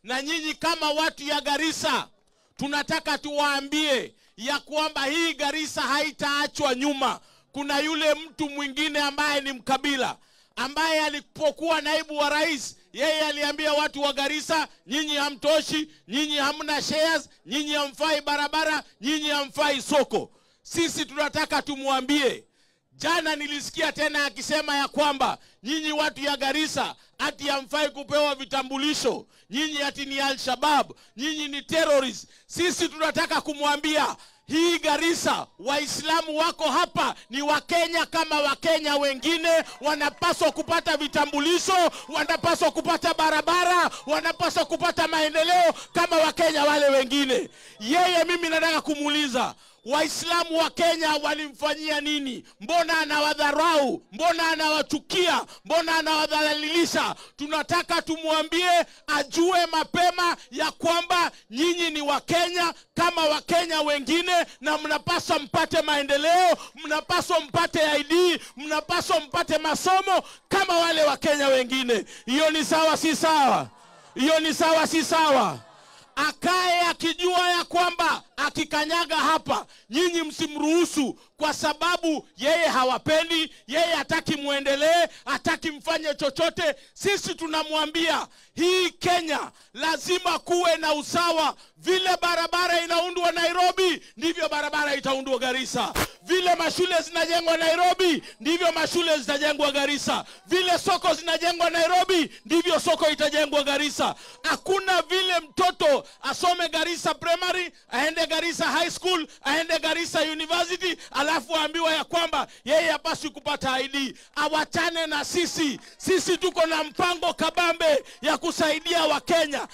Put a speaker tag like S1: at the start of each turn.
S1: Na nyinyi kama watu ya Garissa, tunataka tuwaambie ya kwamba hii Garissa haitaachwa nyuma. Kuna yule mtu mwingine ambaye ni mkabila, ambaye alipokuwa naibu wa rais, yeye aliambia watu wa Garissa, nyinyi hamtoshi, nyinyi hamna shares, nyinyi hamfai barabara, nyinyi hamfai soko. Sisi tunataka tumuambie. Jana nilisikia tena akisema ya kwamba nyinyi watu ya Garissa ati hamfai kupewa vitambulisho, nyinyi ati ni Al-Shabaab, nyinyi ni terrorist. Sisi tunataka kumwambia hii Garissa, Waislamu wako hapa ni Wakenya kama Wakenya wengine, wanapaswa kupata vitambulisho, wanapaswa kupata barabara, wanapaswa kupata maendeleo kama Wakenya wale wengine. Yeye mimi nataka kumuuliza, Waislamu wa Kenya walimfanyia nini? Mbona anawadharau? Mbona anawachukia? Mbona anawadhalilisha? Tunataka tumwambie ajue mapema ya kwamba nyinyi ni Wakenya kama Wakenya wengine, na mnapaswa mpate maendeleo, mnapaswa mpate ID, mnapaswa mpate masomo kama wale Wakenya wengine. Hiyo ni sawa, si sawa? Hiyo ni sawa, si sawa? Akae akijua ya kwamba akikanyaga hapa nyinyi msimruhusu, kwa sababu yeye hawapendi, yeye hataki muendelee, hataki mfanye chochote. Sisi tunamwambia hii Kenya lazima kuwe na usawa. Vile barabara inaundwa Nairobi, ndivyo barabara itaundwa Garissa. Vile mashule zinajengwa Nairobi, ndivyo mashule zitajengwa Garissa. Vile soko zinajengwa Nairobi, ndivyo soko itajengwa Garissa. Hakuna vile mtoto asome Garissa Primary, aende Garissa High School, aende Garissa University, alafu aambiwa ya kwamba yeye hapaswi kupata ID. Awachane na sisi. Sisi tuko na mpango kabambe ya kusaidia Wakenya. Na